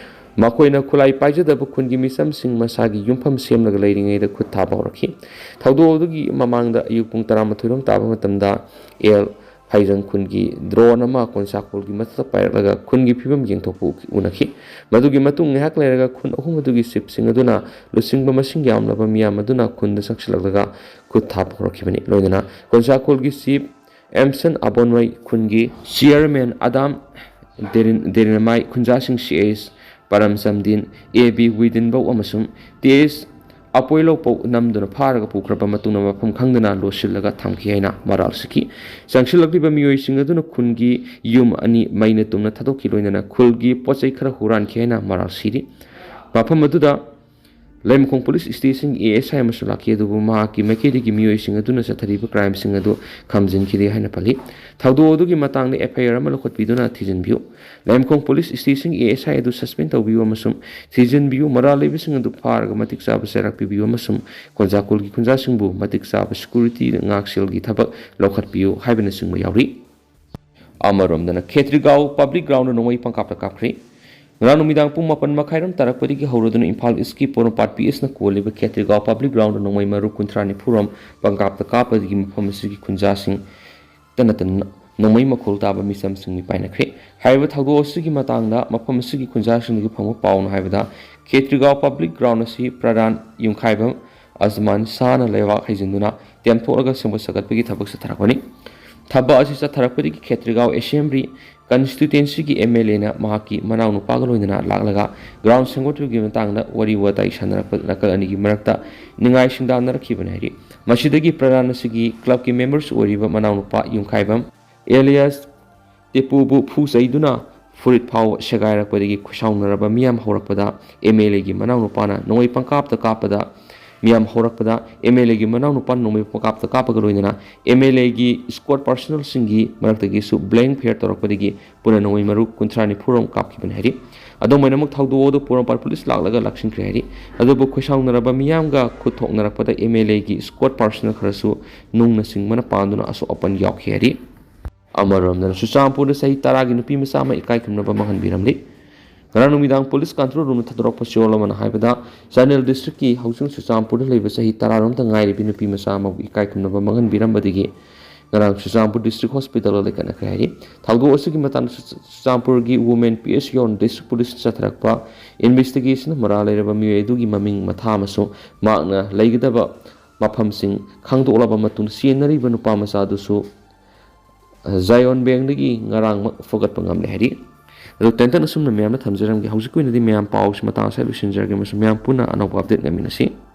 ꯃꯈꯣꯏꯅ ꯈꯨꯠꯂꯥꯏ ꯄꯥꯏꯖꯗꯕ ꯈꯨꯟꯒꯤ ꯃꯤꯆꯝꯁꯤꯡ ꯃꯁꯥꯒꯤ ꯌꯨꯝꯐꯝ ꯁꯦꯝꯂꯒ ꯂꯩꯔꯤꯉꯩꯗ ꯈꯨꯠ ꯊꯥꯕ ꯍꯧꯔꯛꯈꯤ꯫ ꯊꯧꯗꯣꯛ ꯑꯗꯨꯒꯤ ꯃꯃꯥꯡꯗ ꯑꯌꯨꯛ ꯄꯨꯡ ꯇꯔꯥꯃꯥꯊꯣꯏꯔꯣꯝ ꯇꯥꯕ ꯃꯇꯝꯗ ꯑꯦꯜ ꯐꯩꯖꯪ ꯈꯨꯟꯒꯤ drone ꯑꯃ ꯀꯣꯟꯁꯥꯈꯣꯜꯒꯤ ꯃꯊꯛꯇ ꯄꯥꯏꯔꯛꯂꯒ ꯈꯨꯟꯒꯤ ꯐꯤꯕꯝ ꯌꯦꯡꯊꯣꯛꯄ ꯎ-, ꯎꯅꯈꯤ꯫ ꯃꯗꯨꯒꯤ ꯃꯇꯨꯡ ꯉꯥꯏꯍꯥꯛ ꯂꯩꯔꯒ ꯈꯨꯟ ꯑꯍꯨꯝ ꯑꯗꯨꯒꯤ ꯁꯤꯞꯁꯤꯡ ꯑꯗꯨꯅ ꯂꯨꯆꯤꯡꯕ ꯃꯁꯤꯡ ꯌꯥꯝꯂꯕ ꯃꯤꯌꯥꯝ ꯑꯗꯨꯅ ꯈꯨꯟꯗ ꯆꯪꯁꯤꯜꯂꯛꯂꯒ ꯈꯨꯠ ꯊꯥꯕ ꯍꯧꯔꯛꯈꯤꯕꯅꯤ꯫ ꯂꯣꯏꯅꯅ ꯀꯣꯟꯁꯥꯈꯣꯜꯒꯤ ꯆꯤꯞ ꯑꯦꯝꯁꯟ ꯑꯕꯣꯟꯋꯥꯏ, ꯈꯨꯟꯒꯤ chairman ꯑꯗꯥꯝ ꯗꯦꯔꯤꯟ-, ꯗꯦꯔꯤꯅꯃꯥꯏ, ꯈꯨꯟꯖꯥꯁꯤꯡ C S ꯄꯔꯝꯆꯝꯗꯤꯟ, A B ꯋꯤꯗꯤꯟꯕꯧ ꯑꯃꯁꯨꯡ ꯇꯤ ꯑꯦꯁ ꯑꯄꯣꯏꯂꯧꯄꯧ ꯅꯝꯗꯨꯅ ꯐꯥꯔꯒ ꯄꯨꯈ꯭ꯔꯕ ꯃꯇꯨꯡꯗ ꯃꯐꯝ ꯈꯪꯗꯅ ꯂꯣꯠꯁꯤꯜꯂꯒ ꯊꯝꯈꯤ ꯍꯥꯏꯅ ꯃꯔꯥꯜ ꯁꯤꯈꯤ꯫ ꯆꯪꯁꯤꯜꯂꯛꯂꯤꯕ ꯃꯤꯑꯣꯏꯁꯤꯡ ꯑꯗꯨꯅ ꯈꯨꯟꯒꯤ ꯌꯨꯝ ꯑꯅꯤ ꯃꯩꯅ ꯇꯨꯝꯅ ꯊꯥꯗꯣꯛꯈꯤ, ꯂꯣꯏꯅꯅ ꯈꯨꯜꯒꯤ ꯄꯣꯠ ꯆꯩ ꯈꯔ ꯍꯨꯔꯥꯟꯈꯤ ꯍꯥꯏꯅ ꯃꯔꯥꯜ ꯁꯤꯔꯤ꯫ ꯃꯐꯝ ꯑꯗꯨꯗ ꯂꯩꯃꯈꯣꯡ ꯄꯨꯂꯤꯁ ꯁ꯭ꯇꯦꯁꯟꯒꯤ ꯑꯦ ꯑꯦꯁ ꯑꯥꯏ ꯑꯃꯁꯨ ꯂꯥꯛꯈꯤ, ꯑꯗꯨꯕꯨ ꯃꯍꯥꯛꯀꯤ ꯃꯥꯏꯀꯩꯗꯒꯤ ꯃꯤꯑꯣꯏꯁꯤꯡ ꯑꯗꯨꯅ ꯆꯠꯊꯔꯤꯕ ꯀ꯭ꯔꯥꯏꯝꯁꯤꯡ ꯑꯗꯨ ꯈꯥꯝꯖꯤꯟꯈꯤꯗꯦ ꯍꯥꯏꯅ ꯄꯜꯂꯤ꯫ ꯊꯧꯗꯣꯛ ꯑꯗꯨꯒꯤ ꯃꯇꯥꯡꯗ ꯑꯦꯐ ꯑꯥꯏ ꯑꯥꯔ ꯑꯃ ꯂꯧꯈꯠꯄꯤꯗꯨꯅ ꯊꯤꯖꯤꯟꯕꯤꯌꯨ꯫ ꯂꯩꯃꯈꯣꯡ ꯄꯨꯂꯤꯁ ꯁ꯭ꯇꯦꯁꯟꯒꯤ ꯑꯦ ꯑꯦꯁ ꯑꯥꯏ ꯑꯗꯨ ꯁꯁꯄꯦꯟ ꯇꯧꯕꯤꯌꯨ ꯑꯃꯁꯨꯡ ꯊꯤꯖꯤꯟꯕꯤꯌꯨ, ꯃꯔꯥꯜ ꯂꯩꯕꯁꯤꯡ ꯑꯗꯨ ꯐꯥꯔꯒ ꯃꯇꯤꯛ ꯆꯥꯕ ꯆꯩꯔꯥꯛ ꯄꯤꯕꯤꯌꯨ ꯑꯃꯁꯨꯡ ꯀꯣꯟꯖꯥꯀꯣꯜꯒꯤ ꯈꯨꯟꯖꯥꯁꯤꯡꯕꯨ ꯃꯇꯤꯛ ꯆꯥꯕ ꯁꯦꯀ꯭ꯌꯨꯔꯤꯇꯤ ꯉꯥꯛꯁꯦꯜꯒꯤ ꯊꯕꯛ ꯂꯧꯈꯠꯄꯤꯌꯨ ꯍꯥꯏꯕꯅꯆꯤꯡꯕ ꯌꯥꯎꯔꯤ꯫ ꯑꯃꯔꯣꯝꯗꯅ ꯈꯦꯇ꯭ꯔꯤꯒꯥꯎ ꯄꯕ꯭ꯂꯤꯛ ꯒ꯭ꯔꯥꯎꯟꯗ ꯅꯣꯡꯃꯩ ꯄꯪꯀꯥꯞꯇ ꯀꯥꯞꯈ꯭ꯔꯦ꯫ ꯉꯔꯥꯡ ꯅꯨꯃꯤꯗꯥꯡ ꯄꯨꯡ ꯃꯥꯄꯟ ꯃꯈꯥꯏꯔꯣꯝ ꯇꯥꯔꯛꯄꯗꯒꯤ ꯍꯧꯔꯗꯨꯅ ꯏꯝꯐꯥꯜ ꯏꯁꯀꯤ ꯄꯣꯔꯣꯝꯄꯥꯠ ꯄꯤ ꯑꯦꯁꯅ ꯀꯣꯜꯂꯤꯕ ꯈꯦꯇ꯭ꯔꯤꯒꯥꯎ ꯄꯕ꯭ꯂꯤꯛ ꯒ꯭ꯔꯥꯎꯟꯗ ꯅꯣꯡꯃꯩ ꯃꯔꯨ ꯀꯨꯟꯊ꯭ꯔꯥ ꯅꯤꯐꯨꯔꯣꯝ ꯄꯪꯀꯥꯞꯇ ꯀꯥꯞꯄꯗꯒꯤ ꯃꯐꯝ ꯑꯁꯤꯒꯤ ꯈꯨꯟꯖꯥꯁꯤꯡ ꯇꯅ ꯇꯅ ꯅꯣꯡꯃꯩ ꯃꯈꯣꯜ ꯇꯥꯕ ꯃꯤꯆꯝꯁꯤꯡ ꯃꯤꯄꯥꯏꯅꯈ꯭ꯔꯦ꯫ ꯍꯥꯏꯔꯤꯕ ꯊꯧꯗꯣꯛ ꯑꯁꯤꯒꯤ ꯃꯇꯥꯡꯗ ꯃꯐꯝ ꯑꯁꯤꯒꯤ ꯈꯨꯟꯖꯥꯁꯤꯡꯗꯒꯤ ꯐꯪꯕ ꯄꯥꯎꯅ ꯍꯥꯏꯕꯗ, ꯈꯦꯇ꯭ꯔꯤꯒꯥꯎ ꯄꯕ꯭ꯂꯤꯛ ꯒ꯭ꯔꯥꯎꯟ ꯑꯁꯤ ꯄ꯭ꯔꯙꯥꯟ ꯌꯨꯝꯈꯥꯏꯕꯝ ꯑꯖꯃꯥꯟ ꯁꯥꯍꯅ ꯂꯩꯕꯥꯛ ꯍꯩꯖꯤꯟꯗꯨꯅ ꯇꯦꯝꯊꯣꯛꯂꯒ ꯁꯦꯝꯒꯠ ꯁꯥꯒꯠꯄꯒꯤ ꯊꯕꯛ ꯆꯠꯊꯔꯛꯄꯅꯤ꯫ ꯊꯕꯛ ꯑꯁꯤ ꯆꯠꯊꯔꯛꯄꯗꯒꯤ ꯈꯦꯇ꯭ꯔꯤꯒꯥꯎ ꯑꯦꯁꯦꯝꯕ꯭ꯂꯤ ꯀꯟꯁꯇꯤꯇ꯭ꯋꯦꯟꯁꯤꯒꯤ ꯑꯦꯝ ꯑꯦꯜ ꯑꯦꯅ ꯃꯍꯥꯛꯀꯤ ꯃꯅꯥꯎꯅꯨꯄꯥꯒ ꯂꯣꯏꯅꯅ ꯂꯥꯛꯂꯒ ꯒ꯭ꯔꯥꯎꯟ ꯁꯦꯝꯒꯠꯄꯒꯤ ꯃꯇꯥꯡꯗ ꯋꯥꯔꯤ ꯋꯥꯇꯥꯏ ꯁꯥꯟꯅꯔꯛꯄ ꯅꯥꯀꯜ ꯑꯅꯤꯒꯤ ꯃꯔꯛꯇ ꯅꯤꯡꯉꯥꯏ ꯁꯤꯡꯗꯥꯟꯅꯔꯛꯈꯤꯕꯅꯤ ꯍꯥꯏꯔꯤ꯫ ꯃꯁꯤꯗꯒꯤ ꯄ꯭ꯔꯙꯥꯟ ꯑꯁꯤꯒꯤ ꯀ꯭ꯂꯕꯀꯤ ꯃꯦꯝꯕꯔꯁꯨ ꯑꯣꯏꯔꯤꯕ ꯃꯅꯥꯎꯅꯨꯄꯥ ꯌꯨꯝꯈꯥꯏꯕꯝ ꯑꯦꯂꯤꯌꯥꯁ ꯇꯦꯄꯨꯕꯨ ꯐꯨ ꯆꯩꯗꯨꯅ ꯐꯨꯔꯤꯠ ꯐꯥꯎꯕ ꯁꯦꯒꯥꯏꯔꯛꯄꯗꯒꯤ ꯈꯨꯠꯁꯥꯎꯅꯔꯕ ꯃꯤꯌꯥꯝ ꯍꯧꯔꯛꯄꯗ ꯑꯦꯝ ꯑꯦꯜ ꯑꯦꯒꯤ ꯃꯅꯥꯎꯅꯨꯄꯥꯅ ꯅꯣꯡꯃꯩ ꯄꯪꯀꯥꯞꯇ ꯀꯥꯞꯄꯗ, ꯃꯤꯌꯥꯝ ꯍꯧꯔꯛꯄꯗ ꯑꯦꯝ ꯑꯦꯜ ꯑꯦꯒꯤ ꯃꯅꯥꯎꯅꯨꯄꯥꯅ ꯅꯣꯡꯃꯩ ꯄꯪꯀꯥꯞꯇ ꯀꯥꯞꯄꯒ ꯂꯣꯏꯅꯅ ꯑꯦꯝ ꯑꯦꯜ ꯑꯦꯒꯤ ꯁ꯭ꯀꯣꯠ ꯄꯥꯔꯁꯅꯦꯜꯁꯤꯡꯒꯤ ꯃꯔꯛꯇꯒꯤꯁꯨ ꯕ꯭ꯂꯦꯡ ꯐꯌꯔ ꯇꯧꯔꯛꯄꯗꯒꯤ ꯄꯨꯟꯅ ꯅꯣꯡꯃꯩ ꯃꯔꯨ ꯀꯨꯟꯊ꯭ꯔꯥ ꯅꯤꯐꯨꯔꯣꯝ ꯀꯥꯞꯈꯤꯕꯅꯤ ꯍꯥꯏꯔꯤ꯫ ꯑꯗꯨꯝ ꯑꯣꯏꯅꯃꯛ ꯊꯧꯗꯣꯛ ꯑꯗꯨ ꯄꯣꯔꯣꯝꯄꯥꯠ ꯄꯨꯂꯤꯁ ꯂꯥꯛꯂꯒ ꯂꯥꯛꯁꯤꯟꯈ꯭ꯔꯦ ꯍꯥꯏꯔꯤ꯫ ꯑꯗꯨꯕꯨ ꯈꯨꯠꯁꯥꯎꯅꯔꯕ ꯃꯤꯌꯥꯝꯒ ꯈꯨꯠ ꯊꯣꯛꯅꯔꯛꯄꯗ ꯑꯦꯝ ꯑꯦꯜ ꯑꯦꯒꯤ ꯁ꯭ꯀꯣꯠ ꯄꯥꯔꯁꯅꯦꯜ ꯈꯔꯁꯨ ꯅꯨꯡꯅ ꯆꯤꯡꯕꯅ ꯄꯥꯟꯗꯨꯅ ꯑꯁꯣꯛ ꯑꯄꯟ ꯌꯥꯎꯈꯤ ꯍꯥꯏꯔꯤ꯫ ꯑꯃꯔꯣꯝꯗꯅ ꯆꯨꯔꯆꯥꯟꯄꯨꯔꯗ ꯆꯍꯤ ꯇꯔꯥꯒꯤ ꯅꯨꯄꯤ ꯃꯆꯥ ꯑꯃ ꯏꯀꯥꯏ ꯈꯨꯝꯅꯕ ꯃꯥꯡꯍꯟꯕꯤꯔꯝꯂꯤ꯫ ꯉꯔꯥꯡ ꯅꯨꯃꯤꯗꯥꯡ ꯄꯨꯂꯤꯁ ꯀꯟꯇ꯭ꯔꯣꯜ ꯔꯨꯝꯗ ꯊꯥꯗꯣꯔꯛꯄ ꯆꯦꯔꯣꯜ ꯑꯃꯅ ꯍꯥꯏꯕꯗ, ꯆꯥꯟꯗꯦꯜ ꯗꯤꯁꯇ꯭ꯔꯤꯛꯀꯤ ꯍꯧꯖꯤꯛ ꯆꯨꯔꯆꯥꯟꯄꯨꯔꯗ ꯂꯩꯕ ꯆꯍꯤ ꯇꯔꯥꯔꯣꯝꯇ ꯉꯥꯏꯔꯤꯕꯤ ꯅꯨꯄꯤ ꯃꯆꯥ ꯑꯃꯕꯨ ꯏꯀꯥꯏ ꯈꯨꯝꯅꯕ ꯃꯥꯡꯍꯟꯕꯤꯔꯝꯕꯗꯒꯤ ꯉꯔꯥꯡ ꯆꯨꯔꯆꯥꯟꯄꯨꯔ ꯗꯤꯁꯇ꯭ꯔꯤꯛ ꯍꯣꯁꯄꯤꯇꯥꯜꯗ ꯂꯩꯈꯠꯅꯈ꯭ꯔꯦ ꯍꯥꯏꯔꯤ꯫ ꯊꯧꯗꯣꯛ ꯑꯁꯤꯒꯤ ꯃꯇꯥꯡꯗ ꯆꯨ-, ꯆꯨꯔꯆꯥꯟꯄꯨꯔꯒꯤ women P S U district ꯄꯨꯂꯤꯁꯅ ꯆꯠꯊꯔꯛꯄ ꯏꯟꯚꯦꯁꯇꯤꯒꯦꯁꯟ ꯃꯔꯥꯜ ꯂꯩꯔꯕ ꯃꯤꯑꯣꯏ ꯑꯗꯨꯒꯤ ꯃꯃꯤꯡ ꯃꯊꯥ ꯑꯃꯁꯨꯡ ꯃꯍꯥꯛꯅ ꯂꯩꯒꯗꯕ ꯃꯐꯝꯁꯤꯡ ꯈꯪꯗꯣꯛꯂꯕ ꯃꯇꯨꯡꯗ ꯆꯦꯟꯅꯔꯤꯕ ꯅꯨꯄꯥ ꯃꯆꯥ ꯑꯗꯨꯁꯨ, ꯑ, ꯖꯥꯏꯑꯣꯟ ꯕꯦꯡꯗꯒꯤ ꯉꯔꯥꯡꯃꯛ ꯐꯨꯒꯠꯄ ꯉꯝꯂꯦ ꯍꯥꯏꯔꯤ꯫ ꯑꯗꯨ ꯇꯦꯟꯇꯟ ꯑꯁꯨꯝꯅ ꯃꯌꯥꯝꯅ ꯊꯝꯖꯔꯝꯒꯦ꯫ ꯍꯧꯖꯤꯛꯀꯤ ꯑꯣꯏꯅꯗꯤ ꯃꯌꯥꯝ ꯄꯥꯎꯁꯤ ꯃꯇꯥꯡ ꯑꯁꯤꯗ ꯂꯣꯏꯁꯤꯟꯖꯔꯒꯦ ꯑꯃꯁꯨꯡ ꯃꯌꯥꯝ ꯄꯨꯟꯅ ꯑꯅꯧꯕ ꯑꯞꯗꯦꯠ ꯉꯥꯏꯃꯤꯟꯅꯁꯤ꯫